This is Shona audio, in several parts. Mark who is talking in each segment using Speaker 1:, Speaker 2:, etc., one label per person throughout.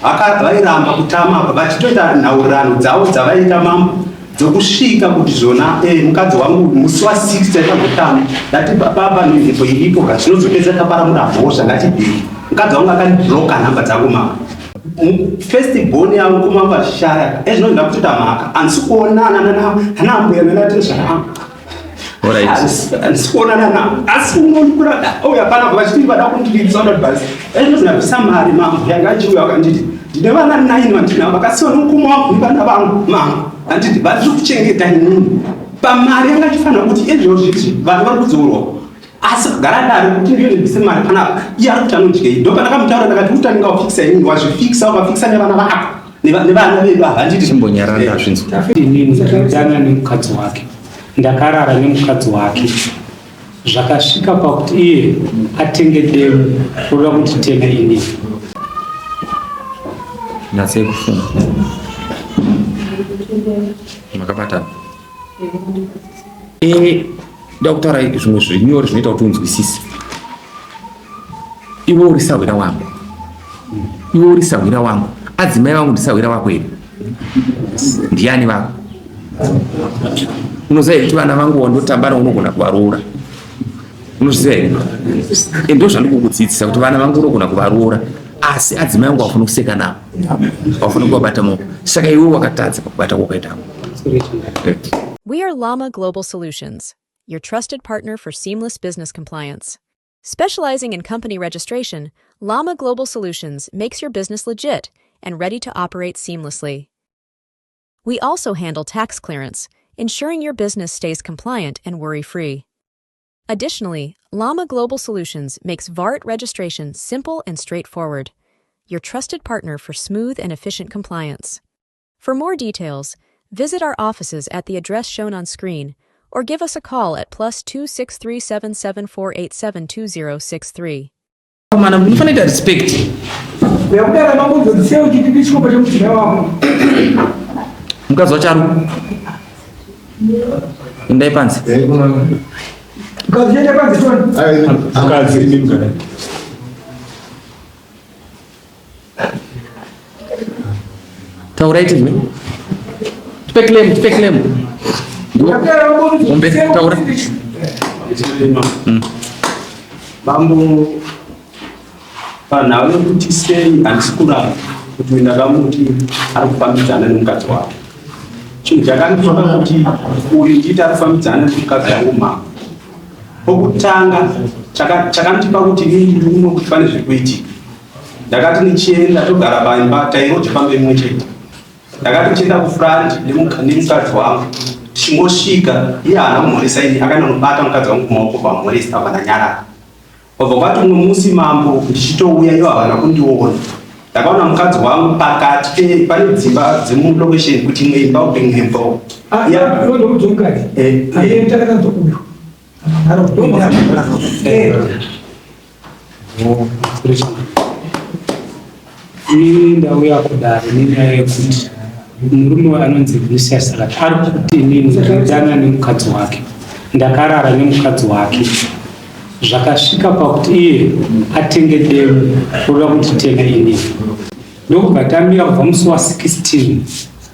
Speaker 1: Vairamba kutama apa vachitoita nhaurirano dzavo dzavaiita mambo dzokusvika kuti zvona eh, mukadzi wangu musi wa 6 taitambotama ndati baba mhepo iripo ka zvinozopedza taparamura mhosva ngatibvei mukadzi wangu akandibloka nhamba dzangu mama first born yangu kumamba shara ezvino ndakutoita mhaka handisi kuonana nanambuya nanati zvakanaka handisi kuonana na asi unondikurada ouya panapa vachiti vada kundiridza vada basi ezvino ndabvisa mari mambo yanga achiuya akanditi ndine vana nine vandinavo vakasiwa nomukoma wangu nevana vangu mambo handiti vatiri kuchengeta inini pamari yanga achifanira kuti ezvozvo izvi vana vari kudzorwa asi kugara dare kuti ndiyo ndibvise mari panapa iye ari kuti anodyei ndo pandakamutaura ndakati utaninga wafikisa inini wazvifikisa ukafikisa nevana vako nevana vedu ava handiti
Speaker 2: chimbonyarara ndazvinzwa
Speaker 3: inini ndinodana nemukadzi wake ndakarara nemukadzi wake zvakasvika pakuti iye atenge demo roda kuti tena inini
Speaker 2: natsei kufunga makabatana Eh, nda kutaura zvimwe zvinyore zvinoita kuti unzwisise. Iwe uri sahwira wangu, iwe uri sahwira wangu, adzimai vangu ndisahwira wako here? Ndiani vako? Unoziva here kuti vana vangu wandotamba navo unogona kuvaroora? Unoziva here? Eh, ndo zvandikukudzidzisa kuti vana vangu unogona kuvaroora, asi adzimai vangu haufaniri kuseka navo, haufaniri kuvabata maoko. Saka iwe wakatadza pakubata kwakaita.
Speaker 4: We are Llama Global Solutions, your trusted partner for seamless business compliance. Specializing in company registration, Llama Global Solutions makes your business legit and ready to operate seamlessly. We also handle tax clearance, ensuring your business stays compliant and worry free. Additionally, Llama Global Solutions makes VART registration simple and straightforward, your trusted partner for smooth and efficient compliance. For more details, visit our offices at the address shown on screen or give us a call at plus 26377487263.
Speaker 2: Mana munofanira kuita respect.
Speaker 5: Yakudara mambo sei uchitipi chikomba chemudzimai wako.
Speaker 2: Mukadzi wacho ari Endai panze.
Speaker 5: Mukadzi enda panze toni.
Speaker 6: Mukadzi imi mukadzi.
Speaker 2: Taurai tizwe. Tipe claim, tipe claim. Ombe, taura.
Speaker 1: Mambo panhau yekuti sei handisi kuramba kuti ndakamuti ari kufambidzana nemukadzi wake. Chinhu chakanditora kuti uyu ndiite ari kufambidzana nemukadzi wangu mambo. Pokutanga chakandipa kuti inini ndiuno kuti pane zviri kuitika. Ndakati ndichienda togara paimba tairoja pamba imwe chete. Ndakati ndichienda kufront nemukadzi wangu tichingosvika iye haana kumhoresa ini akaenda kunobata mukadzi wangu kumaoko pamhoresa apa ndanyarara. Kwabva kwati umwe musi mambo ndichitouya ivo havana kundiona. Ndakaona mukadzi wangu pakati pane dzimba dzemulocation kuti imwe imba uku imwe imba uku.
Speaker 5: Ah,
Speaker 1: Ya.
Speaker 5: iwe ndokuti mukadzi.
Speaker 1: Eh, eh.
Speaker 5: Aye takatanzwa uyu. Eh.
Speaker 3: Inini ndauya kudare nenyaya yekuti murume anonzi Lucius Rati ari kuti inini ndinodana nemukadzi wake, ndakarara nemukadzi wake zvakasvika pakuti iye atenge demo roda kunditema inini ndokubva tamira kubva musi wa 16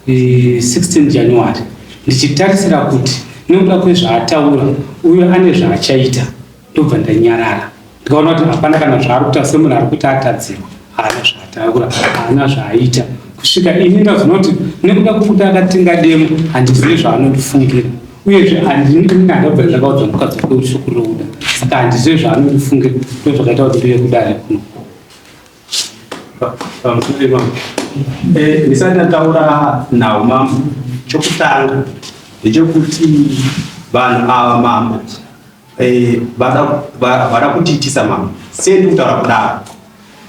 Speaker 3: 16 eh, January ndichitarisira kuti nekuda kwezvaataura uyo ane zvaachaita ndobva ndanyarara ndikaona kuti hapana kana zvaari kuita semunhu ari kuti atadzirwa haana zvaataura haana zvaaita kusvika ini ndazoona kuti nekuda kwekuti akatenga demo handizivi zvaanondifungira uyezve handini handabva ndakaudza mukadzi wake kuti shoko rokuda saka handizivi zvaanondifungira ndozvakaita kuti ndiuye kudare kuno
Speaker 1: Pamusoro mambo. Eh, ndisati ndataura nhau mambo, chokutanga ndechekuti vanhu ava mambo eh, vada kutiitisa mambo. Sei ndiri kutaura kudaro?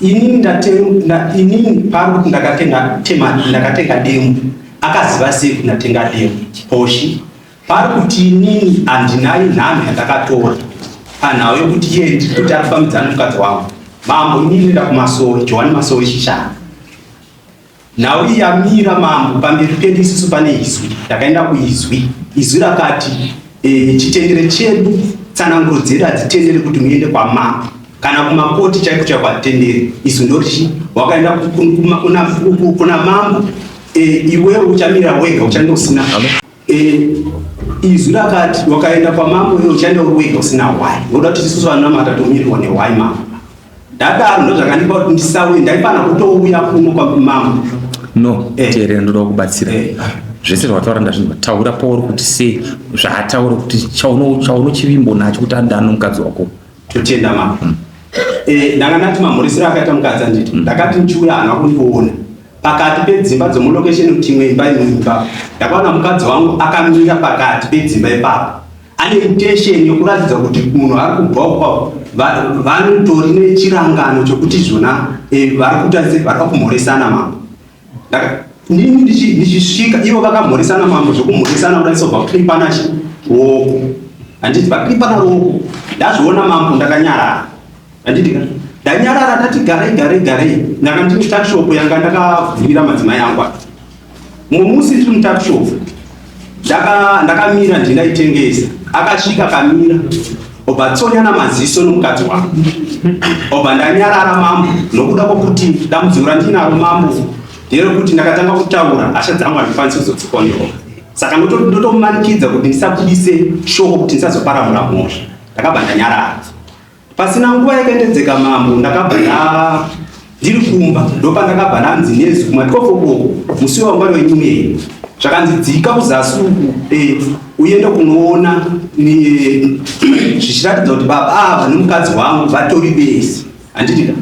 Speaker 1: Inini ndatenga inini pari kuti ndakatenga tema ndakatenga demo akaziva sei kuti ndatenga demo poshi Pari kuti inini handinai nhanho yandakatora panhau yekuti iye ndiri kuti ari kufambidzana nemukadzi wangu. Mambo inini ndinoenda kumasowe, Johani Masowe Chishanu. Nhau iyi yamira mambo pamberi pedu isusu pane izwi. Ndakaenda kuizwi. Izwi rakati e, chitendere chedu tsananguro dzedu hadzitendere kuti muende kwamambo. Kana kumakoti chaiko chaiko hatitenderi isu ndorichi wakaenda kuna mambo e, iwewe uchamira wega uchange usina e, izwi rakati wakaenda kwamambo iwe uchaenda uri wega usina hwai noda kuti isusu vanamata tomirirwa nehwai mambo ndadaro ndozvakandipa kuti ndisauye ndaifana kutouya kuno kwamambo
Speaker 2: no eh. teerera ndoda kubatsira eh. zvese zvawataura ndazvinzwa taura pauri kuti sei zvaataura kuti chauno chivimbo nacho kuti andano mukadzi wako
Speaker 1: Totenda mama. Eh, ndanga ndati mamhurisiro akaita mukadzi anditi ndakati ndichiuya haana kundiona pakati pedzimba dzomulokesheni kuti imwe imba imwe imba ndakaona mukadzi wangu akamira pakati pedzimba ipapo ane intention yokuratidza kuti munhu ari kubva ukwavo vanotori nechirangano chokuti zvona eh, vari kuita se vari kumhoresana mambo Ndini ndichisvika ivo vakamhoresana mambo zvokumhoresana kudai so vaklipana chi ruoko handiti vaklipana ruoko ndazviona mambo ndakanyarara handiti ka ndanyarara ndati garei garei garei ndanga ndiri mutakshop yanga ndakavhurira madzimai angu aya mumwe musi ndiri mutakshop ndakamira ndindaitengesa akasvika kamira obva tsonyana maziso nomukadzi wangu obva ndanyarara mambo nokuda kwokuti dambudziko randinaro mambo nderekuti ndakatanga kutaura hasha dzangu handikwanisi kuzodzikondrola saka ndotomanikidza kuti ndisabudise shoko kuti ndisazoparamura mhosva ndakabva ndanyarara Pasina nguva yakaendedzeka mambo ndakabva nda ndiri kumba ndopandakabva ndanzi nezi kuma 12 o'clock musi wangwari wenyumu yeyi zvakanzi dzika kuzasi uku eh, uende kunoona zvichiratidza kuti baba ava nemukadzi wangu vatori vese handiti ka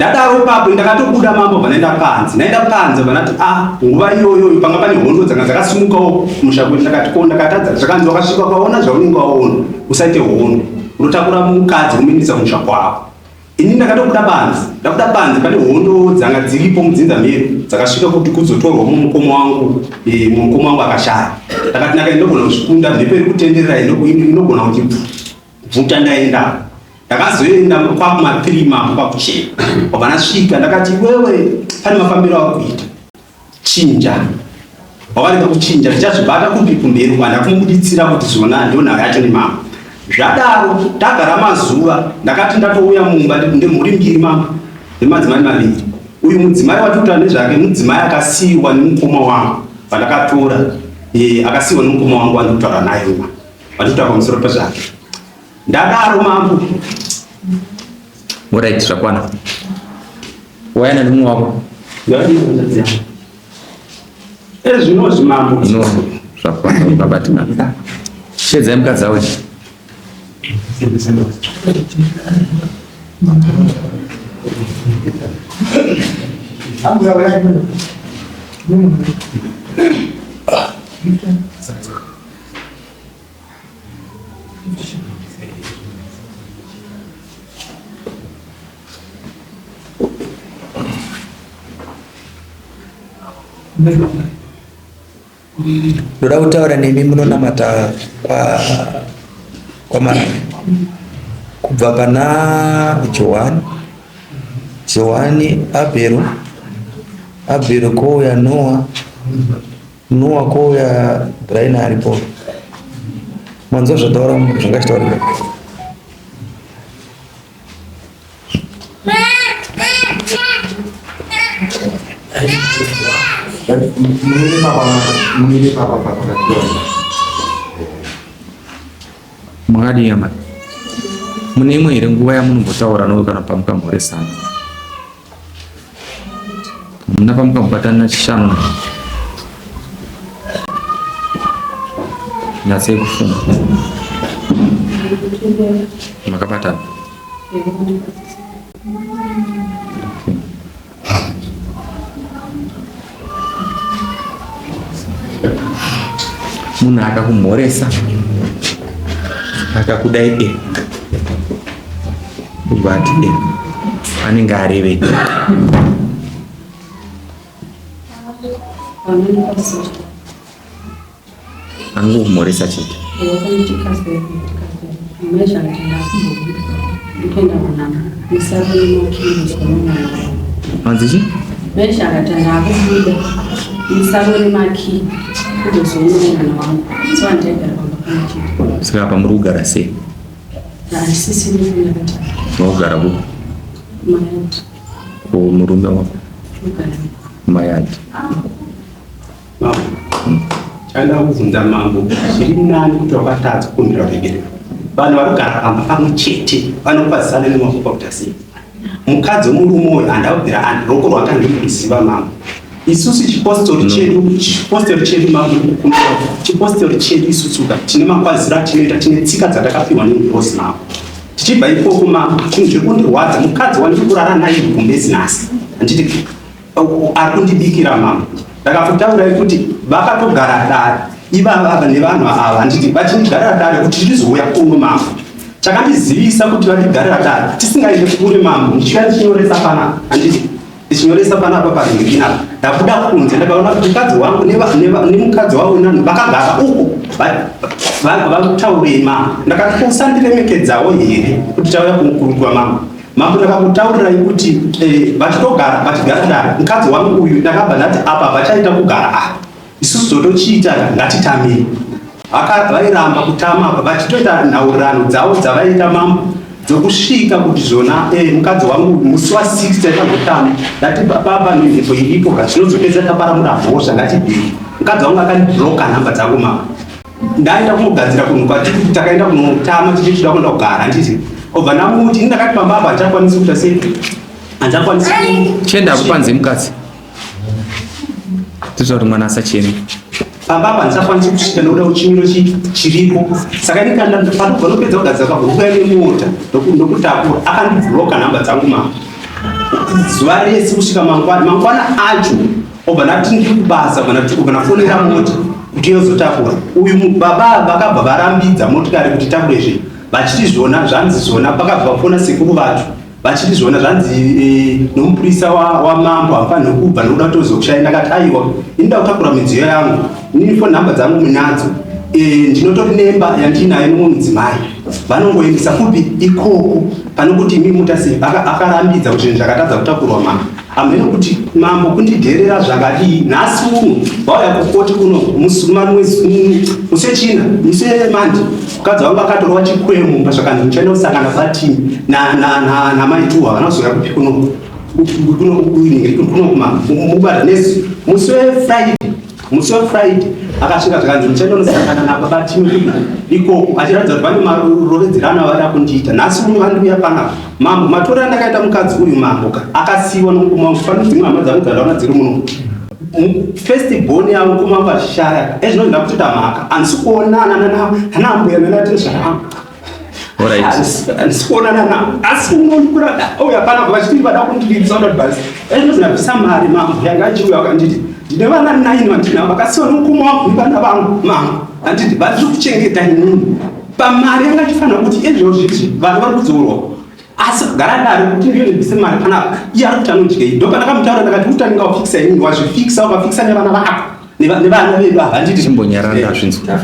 Speaker 1: ndadaro ipapo ndakatobuda mambo bva ndaenda panze ndaenda panze bva ndati ah nguva iyoyo panga pane hondo dzanga dzakasimukawo kumusha kwedu ndakati ko ndakatadza zvakanzi wakasvika ukaona zvaunenge waona usaite hondo unotakura mukadzi womuendesa kumusha kwavo ini ndakatobuda panze ndabuda panze pane hondo dzanga dziripo mudzinza medu dzakasvika kuti kuzotorwa mumukoma wangu eh, mumukoma wangu akashaya ndakati ndaka inogona kuzvikunda mhepo iri kutenderera inogona kuti bvuta ndaenda ndakazoenda kwakuma 3 mambo kwakuchena kwabva ndasvika ndakati iwewe pane mafambiro akuita chinja wakarega kuchinja ndichazvibata kupi kumberi kwanda kumubuditsira kuti zvona ndionhau yacho nemambo zvadaro tagara mazuva ndakati ndatouya mumba ndemhuri mbiri mambo nemadzimai maviri uyu mudzimai watikuta nezvake mudzimai akasiyiwa nemukoma wangu vandakatora eh, akasiyiwa nemukoma wangu wandikutaura naye uyu vandikutaura pamusoro pezvake ndadaro mambo
Speaker 2: Alright, zvakwana. Wayana nemumwe wako.
Speaker 1: Ezvinozvi mambo.
Speaker 2: No, zvakwana ukabatikana. Shedzai mukadzi awe.
Speaker 7: Ndoda kutaura nemi munonamata kwa kwaMarami kubva pana Johani Johani Abhero Abhero kouya Noa Noah kouya Brian aripo. Manzwa zvataura zvanga chitaurika.
Speaker 2: Makadii amai? Mune imwe here nguva yamunombotaura nowe kana pamukamhoresana? Muna pamukambobatana chishanu nyatsei kufunga makabatana munhu akakumhoresa akakudai e ubva ati e anenge arevei Anongokumhoresa chete. Hanzi chi? Saka apa muri kugara sei? Unogara kupi? Murume wako? Mayadi.
Speaker 1: Chanda kubvunza mambo zviri nani kuti wakatadza kukumbira ruregerero. Vanhu vanogara pamba pamwe chete vanokwazisana nemaoko pakuita sei? Mukadzi wemurume uyu handabvira roko rwake handikuziva mambo. Isusu chipostori chedu, chipostori chedu mambo kukumbira chipostori chedu isusu ka tine makwaziro atinoita, tine tsika dzatakapiwa nengirozi mambo. Tichibva ikoko mambo, chinhu chiri kundirwadza mukadzi wandiri kurara naye gumbezi nhasi. Handiti ari kundibikira mama ndakakutaurai kuti vakatogara dare ivava ava nevanhu ava handiti vachindigarira dare kuti ndizouya kuno mama chakandizivisa kuti vandigarira dare tisingaende kure mama ndichiuya ndichinyoresa panapa handiti ndichinyoresa panapa paringirina ndabuda kunze ndakaona kuti mukadzi wangu nemukadzi wangu nani vakagara uko vakutaurei mama ndakati usandiremekedzawo here kuti tauya kumukurukura mama Mambo ndakakutaurirai kuti eh, vachitogara vachigara dare mukadzi wangu uyu ndakabva ndati apa vachaita kugara ah isusu zvotochiita ngatitamei vairamba kutama apa vachitoita nhaurirano dzavo dzavaiita mambo dzokusvika kuti zvona eh, mukadzi wangu musi wa 6 taitambotama ndati baba mhepo iripo ka zvinozopedza taparamura mhosva ngatibvei mukadzi wangu akandibloka nhamba dzangu mambo ndaenda kunogadzira kunhu kwatiri kuti takaenda kunotama tichiti toda kuenda kugara handiti obva ndamuti ini ndakati pamba apa handichakwanisi kuita sei handichakwanisi
Speaker 2: chienda kupanze mukadzi tinoita kuti mwana asachene
Speaker 1: pamba apa handichakwanisi kusvika nekuda kuchimiro chiripo saka ini kana panobva nopedza kugadzira paguruka nemota ndokutakura akandibloka nhamba dzangu mama zuva rese kusvika mangwana mangwana acho obva ndati ndiri kubasa obva ndafonera mota kuti yozotakura uyu baba vakabva varambidza motikari kuti itakure zvinhu vachiti zvona zvanzi zvona pakabva vafona sekuru vacho vachiti zvona zvanzi e, nomupurisa wamambo wa hamufaniri kubva nokuda kutozokushai ndakati aiwa ini ndakutakura midziyo yangu inini foni nhamba dzangu munadzo e, ndinotori nemba yandiinayo nomwe mudzimai vanongoendesa kupi ikoko pane kuti imi mutasi akarambidza kuti zvinhu zvakatadza kutakurwa mama Hameno kuti mambo kundidherera zvakadii nhasi uno vauya kukoti kuno musi wechina musi wemandi mukadzi wangu akatorwa chikwee mumba zvakanzi muchaenda kusangana batini namaituwa havana kuzouya kupi kuno kuno nesu musi wefriday musi wefriday akasvika zvikanzi muchaenda unosangana nababa timi ikoko achiratidza kuti vane marovedzerano avada kundiita nhasi uno vandiuya panapa mambo matorero andakaita mukadzi uyu mambo ka akasiyiwa nomukoma wangu pane dzimwe hama dzangu dzandaona dziri muno first born yangu mukoma wangu achishaya ezvino ndakutoita mhaka handisi kuonana nanambuya nanatezvarangu handisi kuonana navo asi unondikurada ouya panapa vachiti vada kundiridza uda basi endozindabvisa mari mambo yanga achiuya vakanditi ndine vana nine vandinavo vakasiwa nomukoma wangu nevana vangu mambo handiti vatiri kuchengeta inini pamari yanga achifanira kuti ezvozvo izvi vanhu vari kudzorwa asi kugara dare kuti ndiyo ndibvise mari panapa iye ari kuti anodyei ndo pandakamutaura ndakati utaninga wafikisa inini wazvifikisa ukafikisa nevana vako nevana vedu ava handiti
Speaker 2: chimbonyarara ndazvinzwa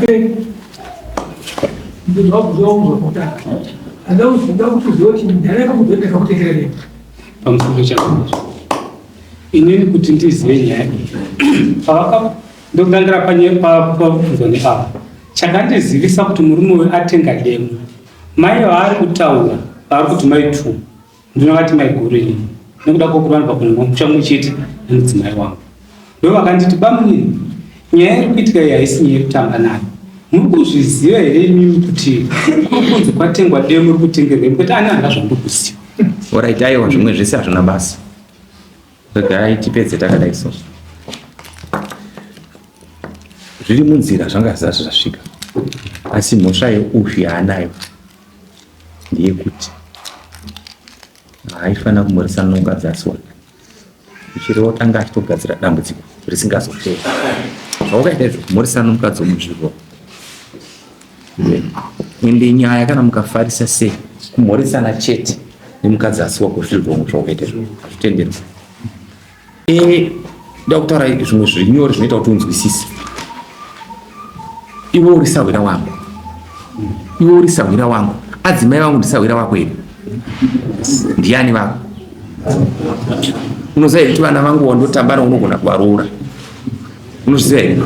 Speaker 3: Pamusoro chako inini kuti ndizive nyaya iyi pavaka ndokutangira pabvunzwa neava chakandizivisa kuti murume uyu atenga demo mai vaari kutaura vaari kuti mai two Ndinovati maiguru inini nekuda kwokuti vanobva kunhu chamwe chete nemudzimai wangu. Ndovakanditi bamunini nyaya iri kuitika iyi haisi nyaya yekutamba nayo. Muri kuzviziva here imimi kuti kuri kunzi kwatengwa demo ri kutengerwei mukati ani hanga zvandiri kuziva.
Speaker 2: Orit aiwa zvimwe zvese hazvina basa. Regai tipedze takadai so. Zviri munzira zvanga zvisati zvasvika. Asi mhosva yeuzvi yaanayo. ndeyekuti haaifanira kumhoresana nomukadzi asi wake zvichireva kuti anga achitogadzira dambudziko risingazoperi zvawakaita izvo kumhoresana nomukadzi womuzvirwa ende nyaya kana mukafarisa sei kumhoresana chete nemukadzi asi wako zviri wrong zvawakaita izvo hazvitenderwi Eh, ndoda kutaura zvimwe zvinyore zvinoita kuti unzwisise. Iwe uri sahwira wangu, iwe uri sahwira wangu, adzimai vangu ndisahwira wako here? Ndiani vako? Unoziva here kuti vana vangu wandotamba navo unogona kuvaroora? Unozviziva here?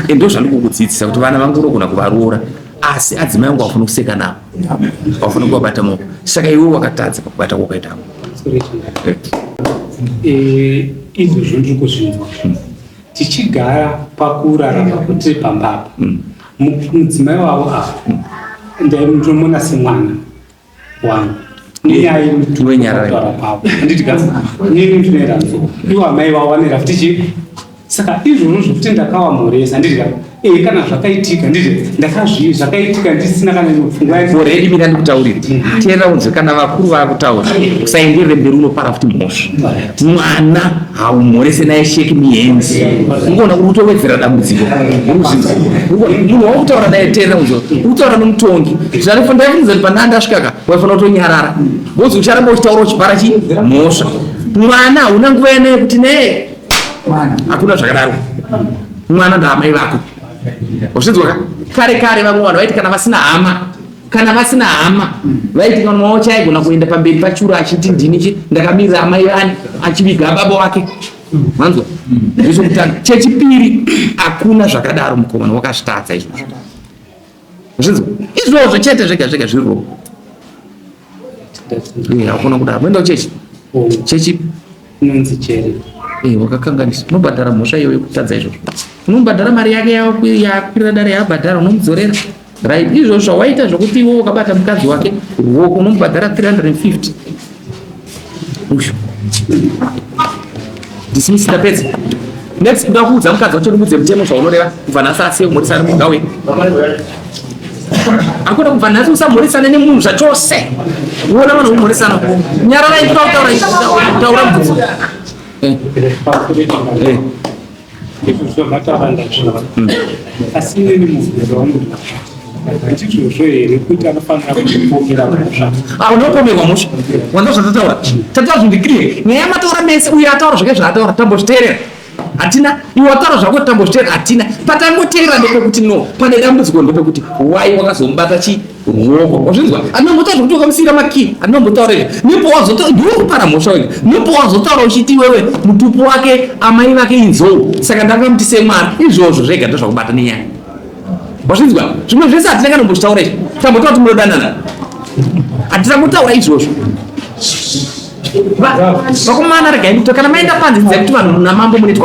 Speaker 2: Ende ndozvandikukudzidzisa kuti vana vangu unogona kuvaroora. Asi adzimai angu haufaniri kuseka navo, haufaniri kuvabata maoko. Saka iwe wakatadza pakubata kwakaita
Speaker 3: eh. eh, izvozvo ndiri kuzvinzwa tichigara pakurarama kuti pambapa mudzimai wavo ava ndaimutomona semwana wangu nenyaya yemutaura kwavo handiti ka nini ndinoera nzou ivo amai vavo vanoera futi chii saka izvozvo zvokuti ndakavamhoresa handiti ka ee kana zvakaitika nditi ndakazvii zvakaitika ndisina kana imwe pfungwa
Speaker 2: already mina ndikutaurire teerera unzwe kana vakuru vakutaura usaenderere mberi unopara futi mhosva mwana haumhorese naye shake me hands ungoona uri kutowedzera dambudziko munhu wakutaura naye teerera unzwe ukutaura nomutongi zvandaifunza kuti pandaa ndasvikaka waifanira kutonyarara bozi ucharamba uchitaura uchipara chi mhosva mwana hauna nguva yanaye kuti naye hakuna zvakadaro mwana ndaamai vako wazvinzwa ka kare kare vamwe vanhu vaiti kana vasina hama kana vasina hama vaiti kana mwana wacho aigona kuenda pamberi pachuru achiti ndini chi ndakamirira amai vani achiviga baba wake manzwa ndechokutanga chechipiri hakuna zvakadaro mukomana wakazvitadza izvozvo zvinzwa izvozvo chete zvega zvega zviri wrong hakuna kudaro moenda kuchechi chechi
Speaker 3: inonzi chere
Speaker 2: eh, wakakanganisa unobhadhara mhosva iyoyo kutadza izvozvo unomubhadhara mari yake yakwirira dare yaabhadhara unomudzorera right izvozvo zvawaita zvokuti iwe wakabata mukadzi wake ruoko unomubhadhara 350 uyu dismiss ndapedza next ndoda kuudza mukadzi wacho ndikuudze mutemo zvaunoreva kubva nhasi asiye kumhoresana nemunhu auye akona kubva nhasi usamhoresane nemunhu zvachose uona vanhu vomhoresana nyararai ndoda kutaura taura mubvunzo eh.
Speaker 3: eh. Asi inini mubvunzo wangu ndizvozvo here kuti anofanira kupomera mhosva?
Speaker 2: Ah, unopomerwa mhosva wanzwa zvatataura tataura zvinhu clear nyaya yamataura mese uye ataura zvake zvaataura tambozviteerera hatina iwe wataura zvako tambozviteerera hatina patangoteerera ndepekuti no pane dambudziko ndepekuti wai wakazomubata chi ruoko wazvinzwa anombotaura zvekuti wakamusiyira makii anombotaura izvi nepo wazotaura ndiwe kupara mhosva wega nepo wazotaura uchiti iwewe mutupo wake amai vake inzou saka ndakamuti semwana izvozvo zvega ndozvakubata nenyaya wazvinzwa zvimwe zvese hatina kana kumbozvitaura izvi tambotaura kuti munodanana hatina kutaura izvozvo vakomana regai ndikuta kana maenda panze dzekuti vanhu namambo munoitwa.